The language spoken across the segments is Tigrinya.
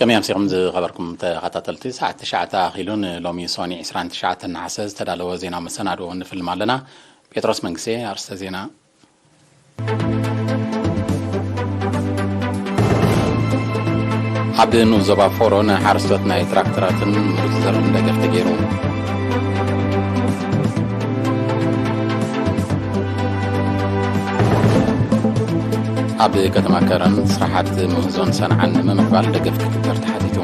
ከመይ ኣምሲኹም ዝኸበርኩም ተኸታተልቲ? ሰዓት ትሽዓተ ኣኺሉ ንሎሚ ሶኒ ዕስራን ትሽዓተን ነሓሰ ዝተዳለወ ዜና መሰናድኦ ንፍልም ኣለና። ጴጥሮስ መንግስቴ። ኣርእስተ ዜና። ኣብ ንኡስ ዞባ ፎሮ ንሓረስቶት ናይ ትራክተራትን ምሩፅ ዘርእን ደገፍ ተገይሩ። ኣብ ከተማ ከረን ስራሓት ምህዞን ሰንዓን ንምምዕባል ደገፍ ክግበር ተሓቲቱ።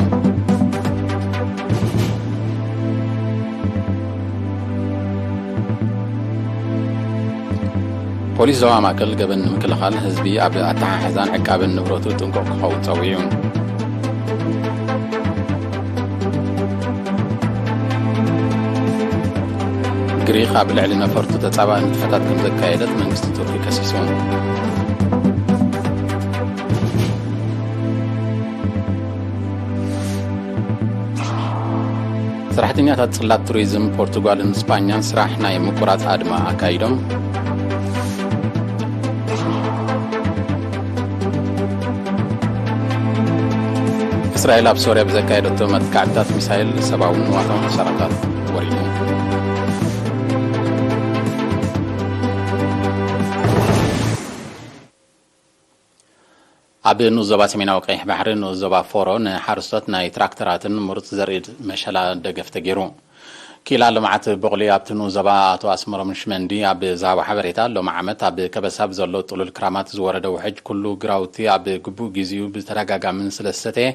ፖሊስ ዞባ ማእከል ገበን ንምክልኻል ህዝቢ ኣብ ኣተሓሕዛን ዕቃብን ንብረቱ ጥንቁቕ ክኸውን ጸዊዑ። ግሪኽ ኣብ ልዕሊ ነፈርቱ ተጻባኢ ንጥፈታት ከም ዘካየደት መንግስቲ ቱርኪ ከሲሱ። ሰራሕተኛታት ጽላት ቱሪዝም ፖርቱጋልን ስፓኛን ስራሕ ናይ ምቁራጽ ኣድማ ኣካይዶም። እስራኤል ኣብ ሶርያ ብዘካየደቶ መጥቃዕትታት ሚሳይል ሰብኣውን ንዋታውን ክሳራታት ወሪዱ። ኣብ ንኡስ ዞባ ሰሜናዊ ቀይሕ ባሕሪ ንኡስ ዞባ ፎሮ ንሓረስቶት ናይ ትራክተራትን ምሩፅ ዘርኢ መሸላ ደገፍ ተገይሩ። ክኢላ ልምዓት ቡቕሊ ኣብቲ ንኡስ ዞባ ኣቶ ኣስመሮም ሽመንዲ ኣብ ዝሃቦ ሓበሬታ፣ ሎሚ ዓመት ኣብ ከበሳ ብዘሎ ጥሉል ክራማት ዝወረደ ውሕጅ ኩሉ ግራውቲ ኣብ ግቡእ ግዚኡ ብተደጋጋምን ስለ ዝሰተየ፣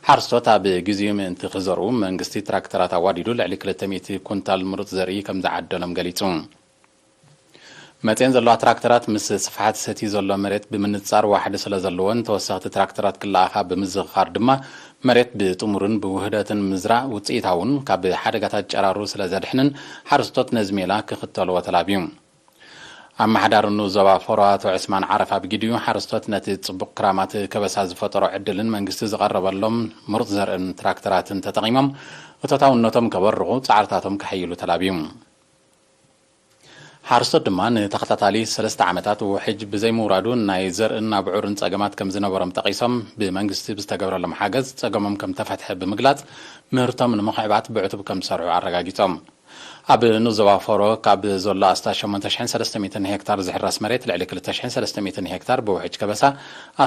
ሓረስቶት ኣብ ግዚኡ ምእንቲ ክዘርኡ መንግስቲ ትራክተራት ኣዋዲዱ ልዕሊ ክልተ ሚእቲ ኩንታል ምሩፅ ዘርኢ ከም ዝዓደሎም ገሊጹ። መጽየን ዘለዋ ትራክተራት ምስ ስፍሓት ሰቲ ዘሎ መሬት ብምንጻር ዋሕዲ ስለ ዘለወን፣ ተወሰኽቲ ትራክተራት ክለኣኻ ብምዝኽኻር ድማ መሬት ብጥሙርን ብውህደትን ምዝራእ ውጽኢታውን ካብ ሓደጋታት ጨራሩ ስለ ዘድሕንን ሓረስቶት ነዚ ሜላ ክኽተልዎ ተላብዩ። ኣመሓዳሪ ንኡስ ዞባ ፎሮ ኣቶ ዕስማን ዓረፍ ኣብ ጊዲኡ፣ ሓረስቶት ነቲ ጽቡቕ ክራማት ከበሳ ዝፈጠሮ ዕድልን መንግስቲ ዝቐረበሎም ምሩጽ ዘርእን ትራክተራትን ተጠቒሞም እቶታውነቶም ከበርኹ ጻዕርታቶም ከሐይሉ ተላብዩ። ሓረስቶት ድማ ንተኸታታሊ ሰለስተ ዓመታት ውሕጅ ብዘይምውራዱ ናይ ዘርእን ኣብዑርን ጸገማት ከም ዝነበሮም ጠቒሶም፣ ብመንግስቲ ብዝተገብረሎም ሓገዝ ጸገሞም ከም ተፈትሐ ብምግላጽ፣ ምህርቶም ንምኽዕባት ብዕቱብ ከም ዝሰርሑ ኣረጋጊጾም። ኣብ ንኡስ ዞባ ፎሮ ካብ ዘሎ ኣስታት ሸሞንተ ሽሕን ሰለስተ ሚእትን ሄክታር ዝሕረስ መሬት ልዕሊ ክልተ ሽሕን ሰለስተ ሚእትን ሄክታር ብውሕጅ ከበሳ፣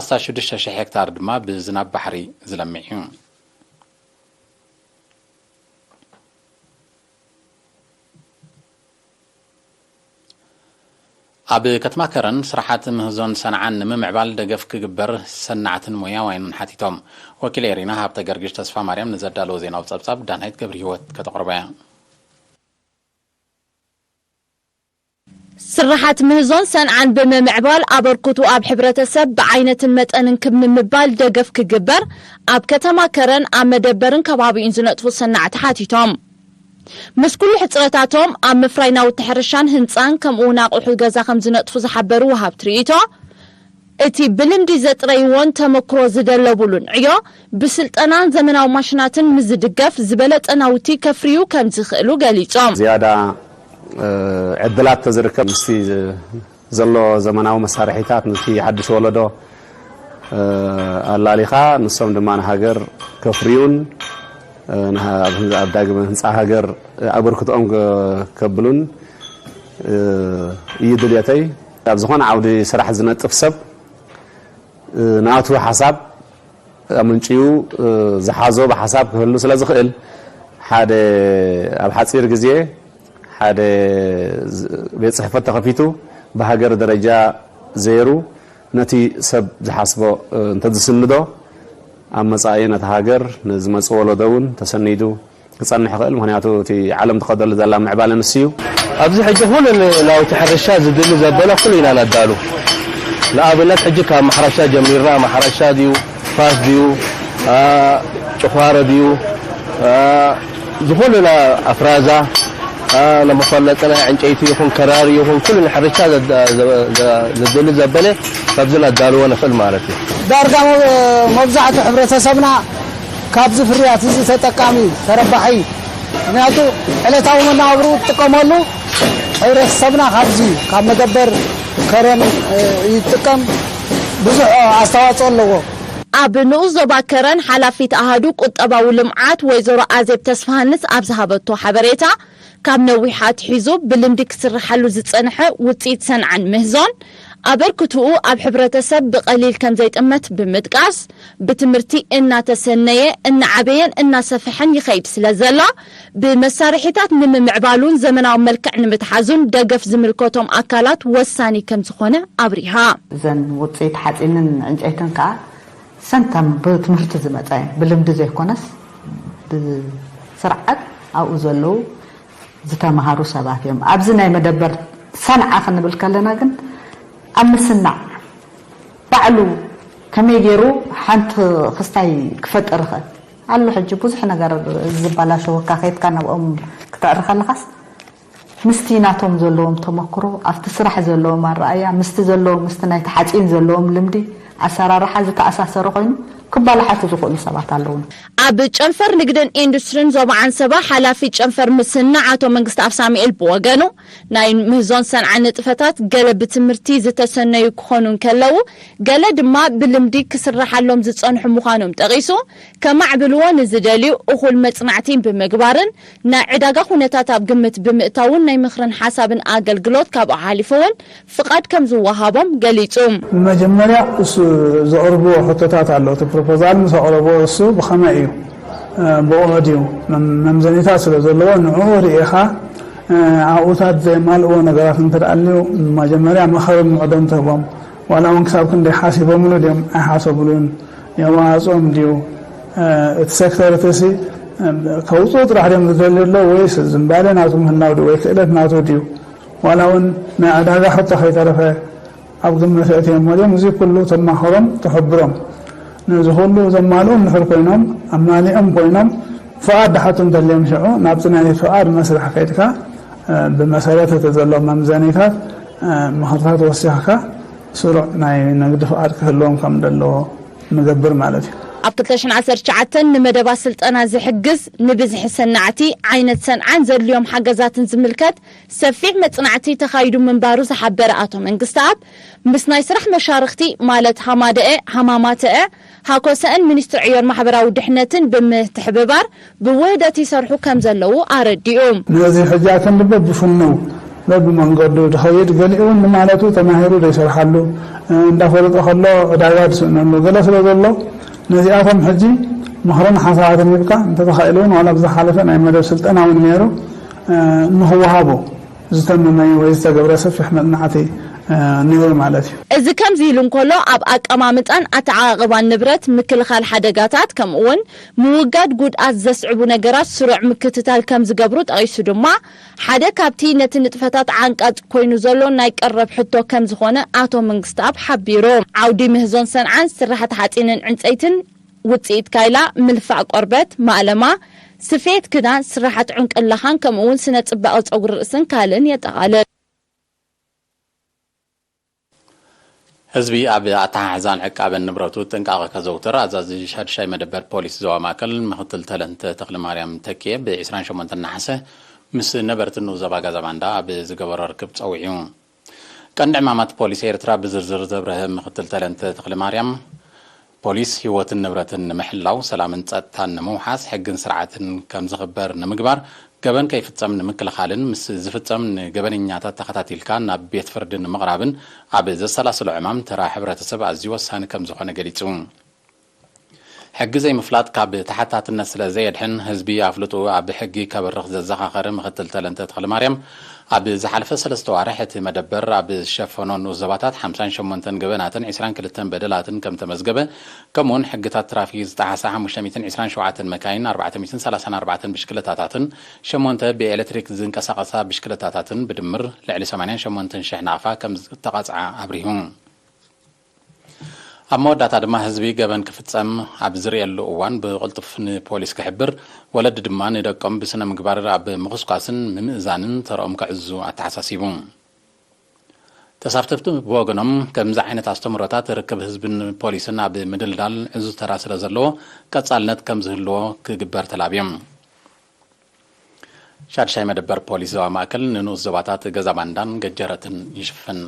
ኣስታት ሽዱሽተ ሽሕ ሄክታር ድማ ብዝናብ ባሕሪ ዝለምዕ እዩ። ኣብ ከተማ ከረን ስራሓት ምህዞን ሰንዓን ንምምዕባል ደገፍ ክግበር ሰናዕትን ሞያውያንን ሓቲቶም። ወኪል ኤሪና ሃብተ ገርግሽ ተስፋ ማርያም ንዘዳለዎ ዜናዊ ጸብጻብ ዳናይት ገብረ ህይወት ከተቕርቦ እያ። ስራሓት ምህዞን ሰንዓን ብምምዕባል ኣበርክቱ ኣብ ሕብረተሰብ ብዓይነትን መጠንን ክብ ንምባል ደገፍ ክግበር ኣብ ከተማ ከረን ኣብ መደበርን ከባቢኡን ዝነጥፉ ሰናዕቲ ሓቲቶም። ምስ ኩሉ ሕፅረታቶም ኣብ ምፍራይ ናውቲ ሕርሻን ህንፃን ከምኡ እውን ኣቑሑ ገዛ ከም ዝነጥፉ ዝሓበሩ ወሃብቲ ርእይቶ፣ እቲ ብልምዲ ዘጥረይዎን ተመክሮ ዝደለቡሉን ዕዮ ብስልጠናን ዘመናዊ ማሽናትን ምስ ዝድገፍ ዝበለፀ ናውቲ ከፍርዩ ከም ዝኽእሉ ገሊፆም። ዝያዳ ዕድላት ተዝርከብ ምስቲ ዘሎ ዘመናዊ መሳርሒታት ነቲ ሓድሽ ወለዶ ኣላሊኻ ንሶም ድማ ንሃገር ከፍርዩን ኣብ ዳግመ ህንፃ ሃገር ኣበርክትኦም ከብሉን እዩ ድልየተይ። ኣብ ዝኾነ ዓውዲ ስራሕ ዝነጥፍ ሰብ ናቱ ሓሳብ ኣመንጭዩ ዝሓዞ ብሓሳብ ክህሉ ስለ ዝኽእል ሓደ ኣብ ሓፂር ግዜ ሓደ ቤት ፅሕፈት ተኸፊቱ ብሃገር ደረጃ ዘይሩ ነቲ ሰብ ዝሓስቦ እንተዝስንዶ ኣብ መፃኢ ነቲ ሃገር ንዝመፅእ ወለዶ እውን ተሰኒዱ ክፀንሕ ይኽእል። ምኽንያቱ እቲ ዓለም ትኸደሉ ዘላ ምዕባለ ንሱ እዩ። ኣብዚ ሕጂ ኩሉ ናውቲ ሕርሻ ዝድሊ ዘበለ ኩሉ ኢና ነዳሉ። ንኣብነት ሕጂ ካብ ማሕረሻ ጀሚርና ማሕረሻ ድዩ ፋስ ድዩ ጭዃሮ ድዩ ዝኾነ ኣፍራዛ ንመፋለጢ ናይ ዕንጨይቲ ይኹን ከራሪ ይኹን ኩሉ ንሕርሻ ዘድሊ ዘበለ ካብዚ ነዳልዎ ንኽእል ማለት እዩ። ዳርጋ መብዛሕትኡ ሕብረተሰብና ካብዚ ፍርያት እዚ ተጠቃሚ ተረባሒ እዩ። ምኽንያቱ ዕለታዊ መነባብርኡ ዝጥቀመሉ ሕብረተሰብና ካብዚ ካብ መደበር ከረን ይጥቀም ብዙሕ ኣስተዋፅኦ ኣለዎ። ኣብ ንኡስ ዞባ ከረን ሓላፊት ኣሃዱ ቁጠባዊ ልምዓት ወይዘሮ ኣዜብ ተስፋሃንስ ኣብ ዝሃበቶ ሓበሬታ፣ ካብ ነዊሕ ኣትሒዙ ብልምዲ ክስርሓሉ ዝጸንሐ ውጽኢት ሰንዓን ምህዞን ኣበርክትኡ ኣብ ሕብረተሰብ ብቐሊል ከም ዘይጥመት ብምጥቃስ፣ ብትምህርቲ እናተሰነየ፣ እናዓበየን እናሰፍሐን ይኸይድ ስለ ዘሎ፣ ብመሳርሒታት ንምምዕባሉን ዘመናዊ መልክዕ ንምትሓዙን ደገፍ ዝምልከቶም ኣካላት ወሳኒ ከም ዝኾነ ኣብሪሃ። እዘን ውፅኢት ሓፂንን ዕንጨይትን ከዓ ሰንተም ብትምህርቲ ዝመፃ እየን። ብልምዲ ዘይኮነስ ብስርዓት ኣብኡ ዘለዉ ዝተምሃሩ ሰባት እዮም። ኣብዚ ናይ መደበር ሰንዓ ክንብል ከለና ግን ኣብ ምስናዕ ባዕሉ ከመይ ገይሩ ሓንቲ ክስታይ ክፈጥር ይኽእል ኣሎ። ሕጂ ብዙሕ ነገር ዝበላሸወካ ከይድካ ናብኦም ክተዕሪ ከለኻስ ምስቲ ናቶም ዘለዎም ተመክሮ ኣብቲ ስራሕ ዘለዎም ኣረኣያ ምስቲ ዘለዎም ምስቲ ናይቲ ሓፂን ዘለዎም ልምዲ ኣሰራርሓ ዝተኣሳሰረ ኮይኑ ክባላሓቱ ዝኽእሉ ሰባት ኣለውን። ኣብ ጨንፈር ንግድን ኢንዱስትሪን ዞባ ዓንሰባ ሓላፊ ጨንፈር ምስና ኣቶ መንግስቲ ኣፍ ሳሙኤል ብወገኑ ናይ ምህዞን ሰንዓ ንጥፈታት ገለ ብትምህርቲ ዝተሰነዩ ክኾኑ እንከለዉ ገለ ድማ ብልምዲ ክስራሓሎም ዝጸንሑ ምዃኖም ጠቒሱ ከማዕብልዎ ንዝደልዩ እኹል መጽናዕቲ ብምግባርን ናይ ዕዳጋ ኩነታት ኣብ ግምት ብምእታውን ናይ ምኽርን ሓሳብን ኣገልግሎት ካብኡ ሓሊፉ እውን ፍቓድ ከም ዝወሃቦም ገሊጹ። ብመጀመርያ እሱ ዘቕርብዎ ሕቶታት ኣሎ። እቲ ፕሮፖዛል ምስ ኣቕረብዎ እሱ ብኸመይ እዩ፣ ብቑዕ ድዩ፣ መምዘኒታት ስለ ዘለዎ ንዕኡ ርኢኻ ኣብኡታት ዘየማልእዎ ነገራት እንተደኣ ኣልዩ መጀመርያ ምኽርን ምዕዶን ትህቦም። ዋላ እውን ክሳብ ክንደይ ሓሲቦምሉ ድዮም ኣይሓሰብሉን፣ የዋፅኦም ድዩ፣ እቲ ሴክተር እትሲ ከውፅኡ ጥራሕ ድዮም ዝደልዩ ኣለዉ ወይስ ዝንባሌ ናቱ ምህላው ድዩ ወይ ክእለት ናቱ ድዩ፣ ዋላ እውን ናይ ዕዳጋ ሕቶ ከይተረፈ ኣብ ግምት ኣእትዮም ወዲኦም። እዚ ኩሉ ተማኸሮም ተሕብሮም ነዚ ኩሉ ዘማልኡ እንድሕር ኮይኖም ኣማሊኦም ኮይኖም ፍቓድ ድሓቱ እንተልዮም ሽዑ ናብቲ ናይ ፍቓድ መስርሕ ከይድካ ብመሰረት እቲ ዘሎ መምዘኒታት ምኽርታት ወሲኽካ ስሩዕ ናይ ንግዲ ፍቓድ ክህልዎም ከም ዘለዎ ንገብር ማለት እዩ። ኣብ ክልተ ሽሕን ዓሰርተ ትሽዓተን ንመደባት ስልጠና ዝሕግዝ ንብዝሒ ሰናዕቲ ዓይነት ሰንዓን ዘድልዮም ሓገዛትን ዝምልከት ሰፊሕ መጽናዕቲ ተኻይዱ ምንባሩ ዝሓበረ ኣቶ መንግስተኣብ፣ ምስ ናይ ስራሕ መሻርኽቲ ማለት ሃማደኤ፣ ሃማማተኤ፣ ሃኮሰኤን ሚኒስትሪ ዕዮን ማሕበራዊ ድሕነትን ብምትሕብባር ብውህደት ይሰርሑ ከም ዘለዉ ኣረዲኡ። ነዚ ሕጂ ኣተንብበ ብፍነው በብመንገዱ ዝኸይድ ገሊኡ እውን ንማለቱ ተማሂሩ ዘይሰርሓሉ እንዳፈለጠ ከሎ ዕዳጋ ዝስእነሉ ገለ ስለ ዘሎ ነዚኣቶም ሕጂ ምኽርን ሓሳባትን ሂብካ እንተተኻኢሉ እውን ዋላ ብዝሓለፈ ናይ መደብ ስልጠና እውን ነይሩ ንክወሃቡ ዝተመመዩ ወይ ዝተገብረ ሰፊሕ መፅናዕቲ ነይሩ ማለት እዩ። እዚ ከምዚ ኢሉ እንከሎ ኣብ ኣቀማምጣን ኣተዓቓቕባን ንብረት ምክልኻል ሓደጋታት ከምኡ እውን ምውጋድ ጉድኣት ዘስዕቡ ነገራት ስሩዕ ምክትታል ከም ዝገብሩ ጠቒሱ ድማ ሓደ ካብቲ ነቲ ንጥፈታት ዓንቃጽ ኮይኑ ዘሎ ናይ ቀረብ ሕቶ ከም ዝኾነ ኣቶ መንግስተኣብ ሓቢሩ። ዓውዲ ምህዞን ሰንዓን ስራሕቲ ሓጺንን ዕንጸይትን ውጽኢት ካይላ፣ ምልፋዕ ቆርበት፣ ማእለማ፣ ስፌት ክዳን፣ ስራሓት ዑንቅን ላኻን ከምኡ እውን ስነ ጽባቐ ጸጉሪ ርእስን ካልእን የጠቓልል። ህዝቢ ኣብ ኣተሓሕዛን ዕቃበን ንብረቱ ጥንቃቐ ከዘውትር ኣዛዚ ሻድሻይ መደበር ፖሊስ ዞባ ማእከል ምክትል ተለንተ ተኽለማርያም ተኪኤ ብ ዒስራን ሸሞንተን ነሓሰ ምስ ነበርቲ ንኡስ ዞባ ጋዛባንዳ ኣብ ዝገበሮ ርክብ ጸዊዑ። ቀንዲ ዕማማት ፖሊስ ኤርትራ ብዝርዝር ዘብረሀ ምክትል ተለንተ ተኽለማርያም፣ ፖሊስ ህይወትን ንብረትን ንምሕላው፣ ሰላምን ጸጥታን ንምውሓስ፣ ሕግን ስርዓትን ከም ዝኽበር ንምግባር፣ ገበን ከይፍጸም ንምክልኻልን ምስ ዝፍጸም ንገበነኛታት ተኸታቲልካ ናብ ቤት ፍርዲ ንምቕራብን ኣብ ዘሰላስሎ ዕማም ተራ ሕብረተሰብ ኣዝዩ ወሳኒ ከም ዝኾነ ገሊጹ። ሕጊ ዘይምፍላጥ ካብ ተሓታትነት ስለ ዘየድሕን፣ ህዝቢ ኣፍልጥኡ ኣብ ሕጊ ከብርኽ ዘዘኻኸረ ምክትል ተለንተ ተኽለማርያም፣ ኣብ ዝሓለፈ ሰለስተ ዋርሕ እቲ መደበር ኣብ ዝሸፈኖ ንኡስ ዞባታት ሓምሳን ሸሞንተን ገበናትን ዒስራን ክልተን በደላትን ከም ተመዝገበ፣ ከምኡውን ሕግታት ትራፊክ ዝጠሓሳ ሓሙሽተ ሚእትን ዒስራን ሸውዓተን መካይን፣ ኣርባዕተ ሚእትን ሰላሳን ኣርባዕተን ብሽክለታታትን ሸሞንተ ብኤሌክትሪክ ዝንቀሳቐሳ ብሽክለታታትን ብድምር ልዕሊ ሰማንያን ሸሞንተን ሽሕ ናቕፋ ከም ዝተቐጽዓ ኣብሪሁ። ኣብ መወዳእታ ድማ ህዝቢ ገበን ክፍጸም ኣብ ዝርእየሉ እዋን ብቕልጡፍ ንፖሊስ ክሕብር፣ ወለዲ ድማ ንደቆም ብስነ ምግባር ኣብ ምኹስኳስን ምምእዛንን ተረኦም ከዕዙ ኣተሓሳሲቡ። ተሳተፍቲ ብወገኖም ከምዚ ዓይነት ኣስተምህሮታት ርክብ ህዝብን ፖሊስን ኣብ ምድልዳል ዕዙዝ ተራ ስለ ዘለዎ ቀጻልነት ከም ዝህልዎ ክግበር ተላብዮም። ሻድሻይ መደበር ፖሊስ ዞባ ማእከል ንንኡስ ዞባታት ገዛ ባንዳን ገጀረትን ይሽፍን።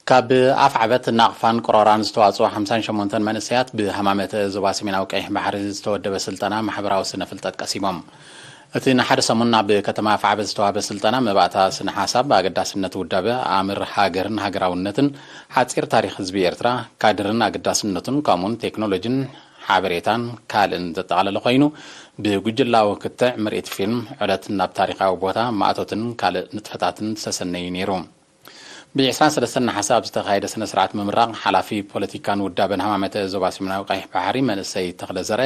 ካብ ኣፍዓበት ናቕፋን ቅሮራን ዝተዋጽኦ ሓምሳን ሸሞንተን መንእሰያት ብሃማመተ ዞባ ሰሜናዊ ቀይሕ ባሕሪ ዝተወደበ ስልጠና ማሕበራዊ ስነ ፍልጠት ቀሲሞም። እቲ ንሓደ ሰሙን ኣብ ከተማ ኣፍዓበት ዝተዋህበ ስልጠና መባእታ ስነ ሓሳብ፣ ኣገዳስነት ውዳበ፣ ኣምር ሃገርን ሃገራውነትን፣ ሓጺር ታሪኽ ህዝቢ ኤርትራ፣ ካድርን ኣገዳስነቱን፣ ከምኡውን ቴክኖሎጂን ሓበሬታን ካልእን ዘጠቓለለ ኮይኑ፣ ብጉጅላዊ ክትዕ፣ ምርኢት ፊልም፣ ዑደት ናብ ታሪኻዊ ቦታ፣ ማእቶትን ካልእ ንጥፈታትን ዝተሰነዩ ነይሩ። ብ23 ነሓሰ ኣብ ዝተኻየደ ስነ ስርዓት ምምራቕ፣ ሓላፊ ፖለቲካን ውዳበን ሃማመተ ዞባ ሰሜናዊ ቀይሕ ባሕሪ መንእሰይ ተኽለ ዘርአ፣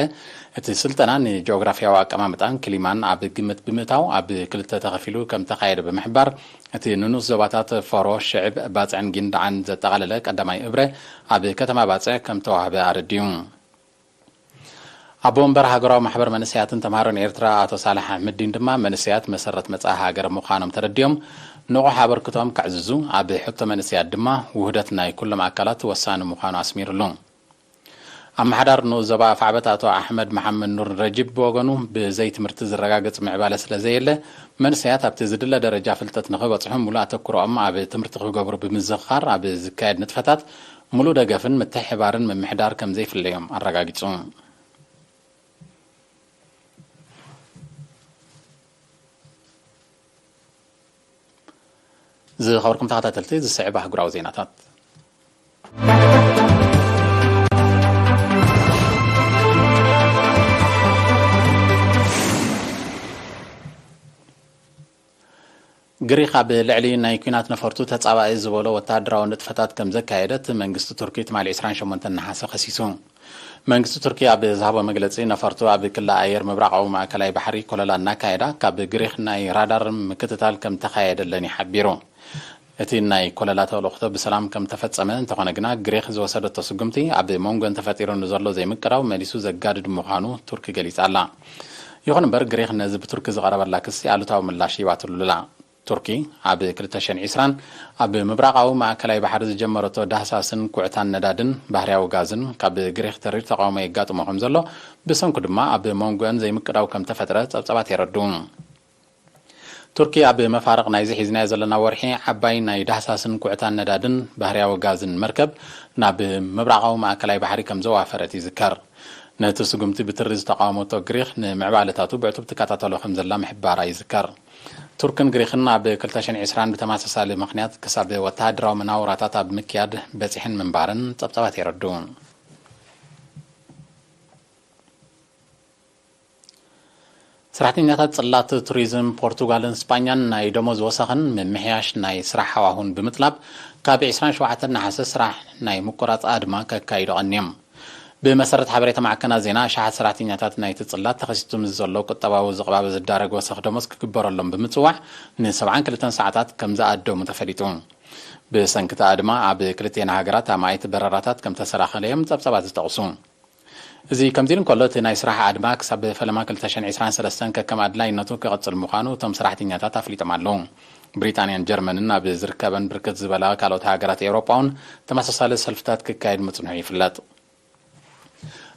እቲ ስልጠና ንጂኦግራፍያዊ ኣቀማምጣን ክሊማን ኣብ ግምት ብምእታው፣ ኣብ ክልተ ተኸፊሉ ከም ተኻየደ ብምሕባር፣ እቲ ንንኡስ ዞባታት ፎሮ፣ ሽዕብ፣ ባጽዕን ጊንዳዕን ዘጠቓለለ ቀዳማይ እብረ ኣብ ከተማ ባጽዕ ከም ተዋህበ ኣረዲኡ። ኣቦ ወንበር ሃገራዊ ማሕበር መንእሰያትን ተምሃሮን ኤርትራ ኣቶ ሳልሕ ኣሕመዲን ድማ፣ መንእሰያት መሰረት መጻኢ ሃገር ምዃኖም ተረዲኦም፣ ንቑሕ ኣበርክቶም ከዕዝዙ፣ ኣብ ሕቶ መንእሰያት ድማ ውህደት ናይ ኩሎም ኣካላት ወሳኒ ምዃኑ ኣስሚርሉ። ኣመሓዳር ንኡስ ዞባ ኣፍዓበት ኣቶ ኣሕመድ መሓመድ ኑር ረጂብ ብወገኑ፣ ብዘይ ትምህርቲ ዝረጋገጽ ምዕባለ ስለ ዘየለ፣ መንእሰያት ኣብቲ ዝድለ ደረጃ ፍልጠት ንኽበጽሑ፣ ሙሉእ ኣተኩሮኦም ኣብ ትምህርቲ ክገብሩ ብምዝኽኻር፣ ኣብ ዝካየድ ንጥፈታት ሙሉእ ደገፍን ምትሕብባርን ምምሕዳር ከም ዘይፍለዮም ኣረጋጊጹ። ዝኸበርኩም ተኸታተልቲ፣ ዝስዕብ ኣህጉራዊ ዜናታት። ግሪኽ ኣብ ልዕሊ ናይ ኲናት ነፈርቱ ተጻባኢ ዝበሎ ወተሃደራዊ ንጥፈታት ከም ዘካየደት መንግስቲ ቱርኪ ትማሊ ዕስራን ሸሞንተን ነሓሰ ከሲሱ። መንግስቲ ቱርኪ ኣብ ዝሃቦ መግለጺ፣ ነፈርቱ ኣብ ክሊ ኣየር ምብራቓዊ ማእከላይ ባሕሪ ኮለላ እናካየዳ፣ ካብ ግሪኽ ናይ ራዳር ምክትታል ከም ተኻየደለን እዩ ሓቢሩ። እቲ ናይ ኮለላ ተልእኽቶ ብሰላም ከም ተፈጸመ እንተኾነ ግና፣ ግሪኽ ዝወሰደቶ ስጉምቲ ኣብ መንጎን ተፈጢሩ ንዘሎ ዘይምቅዳው መሊሱ ዘጋድድ ምዃኑ ቱርኪ ገሊጻ ኣላ። ይኹን እምበር፣ ግሪኽ ነዚ ብቱርኪ ዝቐረበላ ክሲ ኣሉታዊ ምላሽ ሂባትሉ ኣላ። ቱርኪ ኣብ ክልተ ሽሕን ዕስራን ኣብ ምብራቓዊ ማእከላይ ባሕሪ ዝጀመረቶ ዳህሳስን ኩዕታን ነዳድን ባህርያዊ ጋዝን፣ ካብ ግሪኽ ተሪር ተቃውሞ የጋጥሞ ከም ዘሎ፣ ብሰንኩ ድማ ኣብ መንጎአን ዘይምቅዳው ከም ተፈጥረ ጸብጻባት የረድኡ። ቱርኪ ኣብ መፋርቕ ናይዚ ሒዝናዮ ዘለና ወርሒ፣ ዓባይ ናይ ዳህሳስን ኩዕታን ነዳድን ባህርያዊ ጋዝን መርከብ ናብ ምብራቓዊ ማእከላይ ባሕሪ ከም ዘዋፈረት ይዝከር። ነቲ ስጉምቲ ብትሪ ዝተቃወመቶ ግሪኽ፣ ንምዕባለታቱ ብዕቱብ ትከታተሎ ከም ዘላ ምሕባራ ይዝከር። ቱርክን ግሪኽን ኣብ ክልተ ሽሕን ዕስራን ብተመሳሳሊ ምኽንያት ክሳብ ወተሃደራዊ መናውራታት ኣብ ምክያድ በጺሐን ምንባረን ጸብጻባት የረድኡ። ሰራሕተኛታት ጽላት ቱሪዝም ፖርቱጋልን ስጳኛን ናይ ደሞዝ ወሰኽን ምምሕያሽ ናይ ስራሕ ሃዋሁን ብምጥላብ፣ ካብ ዕስራን ሸውዓተን ነሓሰ ስራሕ ናይ ምቁራጽ ኣድማ ከካይዱ ቀንዮም። ብመሰረት ሓበሬታ ማዕከናት ዜና፣ ኣሽሓት ሰራሕተኛታት ናይቲ ጽላት፣ ተኸሲቱ ምስ ዘሎ ቁጠባዊ ዝቕባበ ዝዳረግ ወሰኽ ደሞዝ ክግበረሎም ብምጽዋዕ፣ ንሰብዓን ክልተን ሰዓታት ከም ዝኣደሙ ተፈሊጡ። ብሰንኪ እቲ ኣድማ፣ ኣብ ክልቲኤን ሃገራት ኣማኢት በረራታት ከም ተሰናኸለ እዮም ጸብጻባት ዝጠቕሱ። እዚ ከምዚ ኢሉ እንከሎ፣ እቲ ናይ ስራሕ ኣድማ ክሳብ ፈለማ ክልተ ሽሕን ዕስራን ሰለስተን ከከም ኣድላይነቱ ክቕጽል ምዃኑ እቶም ሰራሕተኛታት ኣፍሊጦም ኣለዉ። ብሪጣንያን ጀርመንን ኣብ ዝርከበን ብርክት ዝበላ ካልኦት ሃገራት ኤውሮጳ እውን ተመሳሳሊ ሰልፍታት ክካየድ ምጽንሑ ይፍለጥ።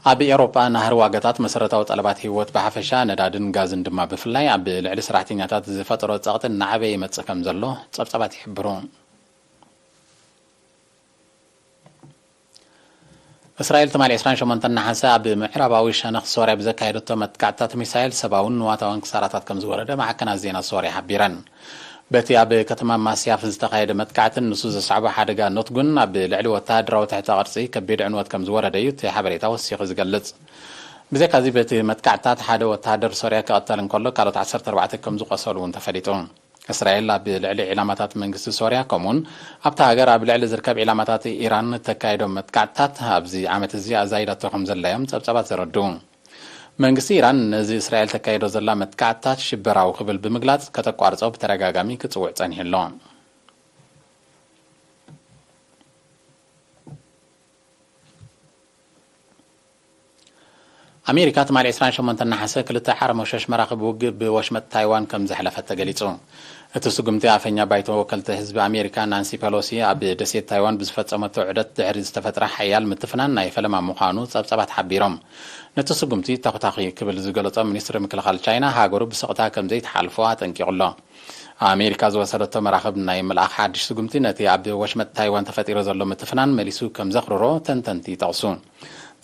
ኣብ ኤውሮጳ ናህሪ ዋጋታት መሰረታዊ ጠለባት ህይወት ብሓፈሻ፣ ነዳድን ጋዝን ድማ ብፍላይ፣ ኣብ ልዕሊ ሰራሕተኛታት ዝፈጠሮ ጸቕጢ እናዓበየ ይመጽእ ከም ዘሎ ጸብጻባት ይሕብሩ። እስራኤል ትማሊ ዕስራን ሸሞንተን ነሓሰ ኣብ ምዕራባዊ ሸነኽ ሶርያ ብዘካየደቶ መጥቃዕትታት ሚሳይል፣ ሰብኣውን ንዋታውን ክሳራታት ከም ዝወረደ ማዕከናት ዜና ሶርያ ሓቢረን። በቲ ኣብ ከተማ ማስያፍ ዝተኻየደ መጥቃዕትን ንሱ ዘስዓቦ ሓደጋ ነትጉን፣ ኣብ ልዕሊ ወተሃደራዊ ትሕተ ቅርጺ ከቢድ ዕንወት ከም ዝወረደ እዩ እቲ ሓበሬታ ወሲኹ ዝገልጽ። ብዘይካዚ፣ በቲ መጥቃዕትታት ሓደ ወተሃደር ሶርያ ክቕተል እንከሎ፣ ካልኦት ዓሰርተ ኣርባዕተ ከም ዝቖሰሉ እውን ተፈሊጡ። እስራኤል ኣብ ልዕሊ ዒላማታት መንግስቲ ሶርያ፣ ከምኡውን ኣብታ ሃገር ኣብ ልዕሊ ዝርከብ ዒላማታት ኢራን እተካይዶ መጥቃዕትታት፣ ኣብዚ ዓመት እዚ ኣዛይዳቶ ከም ዘላ እዮም ጸብጻባት ዘረድኡ። መንግስቲ ኢራን ነዚ እስራኤል ተካይዶ ዘላ መጥቃዕትታት ሽበራዊ ክብል ብምግላጽ፣ ከተቋርጾ ብተደጋጋሚ ክጽውዕ ጸኒሑ ኣሎ። ኣሜሪካ ትማሊ ዕስራን ሸሞንተን ነሓሰ ክልተ ዓርሞሸሽ መራኽብ ውግእ ብወሽመጥ ታይዋን ከም ዘሕለፈት ተገሊጹ። እቲ ስጉምቲ፣ ኣፈኛ ባይቶ ወከልቲ ህዝቢ ኣሜሪካ ናንሲ ፐሎሲ ኣብ ደሴት ታይዋን ብዝፈጸመቶ ዑደት ድሕሪ ዝተፈጥረ ሓያል ምትፍናን ናይ ፈለማ ምዃኑ ጸብጻባት ሓቢሮም። ነቲ ስጉምቲ ተኹታኺ ክብል ዝገለጾ ሚኒስትሪ ምክልኻል ቻይና፣ ሃገሩ ብስቕታ ከም ዘይትሓልፎ ኣጠንቂቑ ኣሎ። ኣሜሪካ ዝወሰደቶ መራኽብ ናይ ምልኣኽ ሓድሽ ስጉምቲ ነቲ ኣብ ወሽመጥ ታይዋን ተፈጢሩ ዘሎ ምትፍናን መሊሱ ከም ዘኽርሮ ተንተንቲ ይጠቕሱ።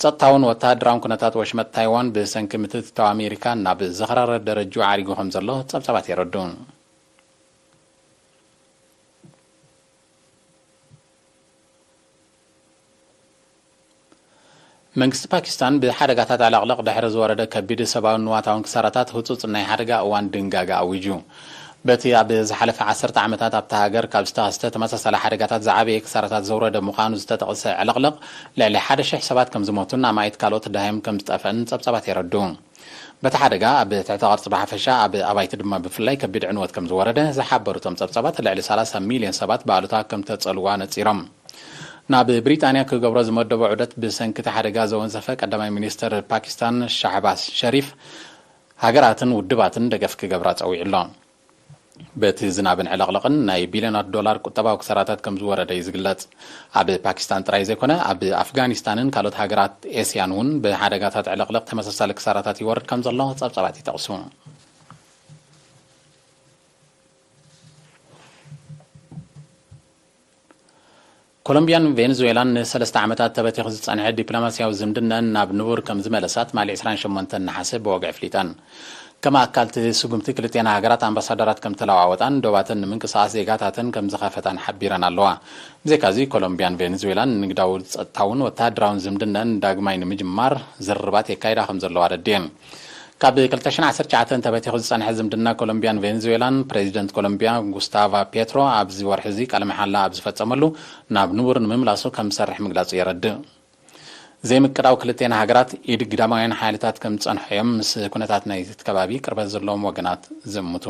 ጸጥታውን ወተሃደራውን ኩነታት ወሽመጥ ታይዋን ብሰንኪ ምትእትታው ኣሜሪካ ናብ ዘኽራረ ደረጅኡ ዓሪጉ ከም ዘሎ ጸብጻባት የረድኡ። መንግስቲ ፓኪስታን ብሓደጋታት ዕለቕለቕ ድሕሪ ዝወረደ ከቢድ ሰብኣውን ንዋታውን ክሳራታት ህጹጽ ናይ ሓደጋ እዋን ድንጋጋ ኣዊጁ። በቲ ኣብ ዝሓለፈ ዓሰርተ ዓመታት ኣብታ ሃገር ካብ ዝተኸስተ ተመሳሳሊ ሓደጋታት ዝዓበየ ክሳራታት ዘውረደ ምዃኑ ዝተጠቕሰ ዕለቕለቕ፣ ልዕሊ ሓደ ሽሕ ሰባት ከም ዝሞቱን ኣማኢት ካልኦት ደሃዮም ከም ዝጠፍአን ጸብጻባት የረድኡ። በቲ ሓደጋ ኣብ ትሕተ ቅርጺ ብሓፈሻ፣ ኣብ ኣባይቲ ድማ ብፍላይ ከቢድ ዕንወት ከም ዝወረደ ዝሓበሩ እቶም ጸብጻባት፣ ልዕሊ ሰላሳ ሚልዮን ሰባት ብኣሉታ ከም ተጸልዋ ነጺሮም። ናብ ብሪጣንያ ክገብሮ ዝመደቦ ዑደት ብሰንኪ እቲ ሓደጋ ዘወንዘፈ ቀዳማይ ሚኒስተር ፓኪስታን ሻህባዝ ሸሪፍ፣ ሃገራትን ውድባትን ደገፍ ክገብራ ጸዊዑ ኣሎ። በቲ ዝናብን ዕለቕለቕን ናይ ቢልዮናት ዶላር ቁጠባዊ ክሳራታት ከም ዝወረደ እዩ ዝግለጽ። ኣብ ፓኪስታን ጥራይ ዘይኮነ፣ ኣብ ኣፍጋኒስታንን ካልኦት ሃገራት ኤስያን እውን ብሓደጋታት ዕለቕለቕ ተመሳሳሊ ክሳራታት ይወርድ ከም ዘሎ ጸብጻባት ይጠቕሱ። ኮሎምቢያን ቬንዙዌላን ንሰለስተ ዓመታት ተበቲኹ ዝጸንሐ ዲፕሎማስያዊ ዝምድነን ናብ ንቡር ከም ዝመለሳ ትማሊ ዕስራን ሸሞንተን ነሓሰ ብወግዒ ኣፍሊጠን። ከም ኣካል እቲ ስጉምቲ ክልቲኣን ሃገራት ኣምባሳደራት ከም ተለዋወጣን ዶባተን ንምንቅስቓስ ዜጋታተን ከም ዝኸፈታን ሓቢረን ኣለዋ። ብዘይካዚ ኮሎምቢያን ቬንዙዌላን ንግዳዊ፣ ጸጥታውን ወተሃደራውን ዝምድነን ዳግማይ ንምጅማር ዝርርባት የካይዳ ከም ዘለዋ ኣረዲኤን። ካብ ክልተ ሽሕን ዓሰርተ ትሽዓተን ተበቲኹ ዝጸንሐ ዝምድና ኮሎምቢያን ቬንዙዌላን፣ ፕሬዚደንት ኮሎምቢያ ጉስታቫ ፔትሮ ኣብዚ ወርሒ እዚ ቃለ መሓላ ኣብ ዝፈጸመሉ፣ ናብ ንቡር ንምምላሱ ከም ዝሰርሕ ምግላጹ የረድእ። ዘይምቅዳው ክልቴን ሃገራት ኢድ ግዳማውያን ሓይልታት ከም ዝጸንሖ እዮም ምስ ኩነታት ናይቲ ከባቢ ቅርበት ዘለዎም ወገናት ዝእምቱ።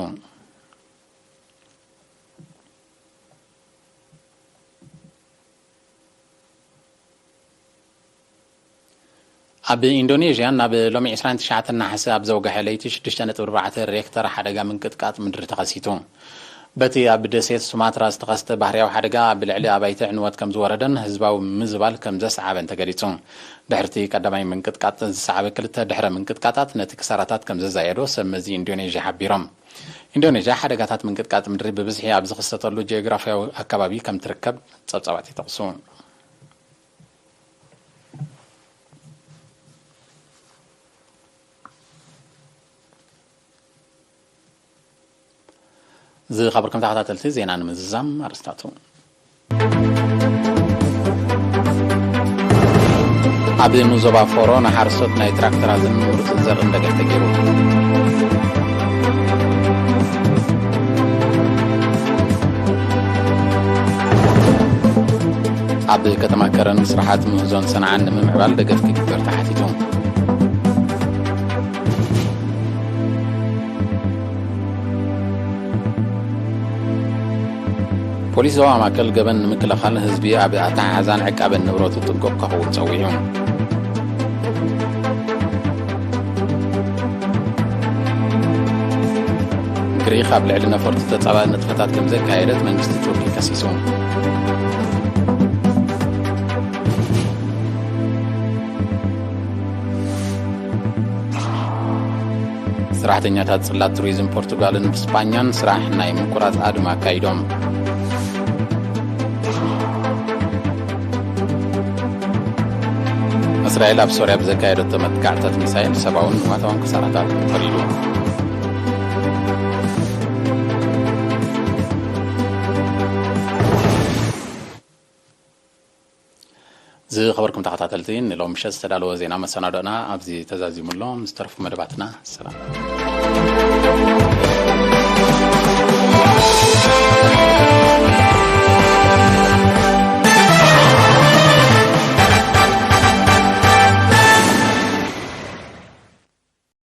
ኣብ ኢንዶኔዥያ ናብ ሎሚ ዕስራን ትሽዓተን ነሓሰ ኣብ ዘውግሐ ለይቲ ሽዱሽተ ነጥቢ ኣርባዕተ ሬክተር ሓደጋ ምንቅጥቃጥ ምድሪ ተኸሲቱ። በቲ ኣብ ደሴት ሱማትራ ዝተኸስተ ባህርያዊ ሓደጋ ኣብ ልዕሊ ኣባይቲ ዕንወት ከም ዝወረደን ህዝባዊ ምዝባል ከም ዘስዓበን ተገሊጹ። ድሕርቲ ቀዳማይ ምንቅጥቃጥ ዝሰዓበ ክልተ ድሕረ ምንቅጥቃጣት ነቲ ክሳራታት ከም ዘዛየዶ ሰብ መዚ ኢንዶኔዥያ ሓቢሮም። ኢንዶኔዥያ ሓደጋታት ምንቅጥቃጥ ምድሪ ብብዝሒ ኣብ ዝኽሰተሉ ጂኦግራፍያዊ ኣከባቢ ከም ትርከብ ጸብጻባት ይጠቕሱ። ዝኸበርኩም ተኸታተልቲ ዜና ንምዝዛም ኣርስታቱ። ኣብ ንዞባ ፎሮ ንሓረስቶት ናይ ትራክተራትን ምሩፅን ዘርእን ደገፍ ተገይሩ። ኣብ ከተማ ከረን ስራሓት ምህዞን ሰንዓን ንምምዕባል ደገፍ ክግበር ተሓቲቱ። ፖሊስ ዞባ ማእከል ገበን ንምክልኻል ህዝቢ ኣብ ኣተሓሕዛን ዕቃበን ንብረቱ ጥንቁቕ ክኸውን ጸዊዑ። ግሪኽ ኣብ ልዕሊ ነፈርቲ ተጻባኢ ንጥፈታት ከም ዘካየደት መንግስቲ ቱርኪ ከሲሱ። ሰራሕተኛታት ጽላት ቱሪዝም ፖርቱጋልን ስጳኛን ስራሕ ናይ ምቁራጽ ኣድማ ኣካይዶም። እስራኤል ኣብ ሶርያ ብዘካየደቶ መጥቃዕትታት ሚሳይል ሰብኣውን ንዋታውን ክሳራታት ተፈሪዱ። ዝኸበርኩም ተኸታተልቲ፣ ንሎም ምሸት ዝተዳለወ ዜና መሰናዶና ኣብዚ ተዛዚሙ ኣሎ። ምስ ተረፉ መደባትና ሰላም።